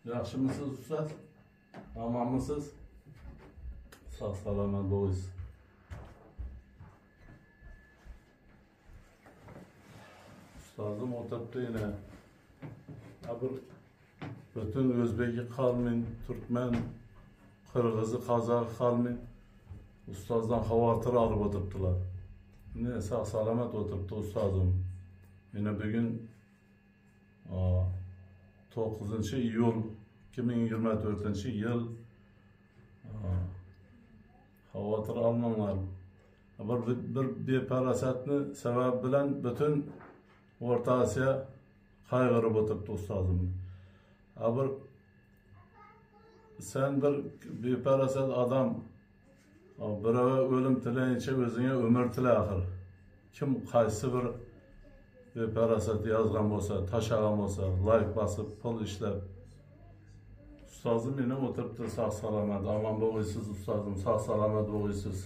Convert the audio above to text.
Yaxshimisiz ustoz? Omonmisiz? Sog' salomat bo'lingiz. Ustozim o'tiribdi yana. Bir butun o'zbeki qolmang, turkman, qirg'izi, qozoq qolmang. Ustozdan xavotir olib o'tiribdilar. Ne sog' salomat o'tiribdi ustozim. Mana bugun 9 iyul 2024 yil. Xavotir olmanglar. Bir befarosatni sabab bilan butun O'rta Osiyo qayg'urib o'tiribdi ustozim. Bir sen bir befarosat odam, birova o'lim tilayincha o'zingga umr tila axir. Kim qaysi bir befarosat yozgan bo'lsa, tashlagan bo'lsa, like bosib, pul ishlab. Ustozim meni o'tiribdi sog' salomat, omon bo'lg'aysiz ustozim, sog' salomat bo'lg'aysiz.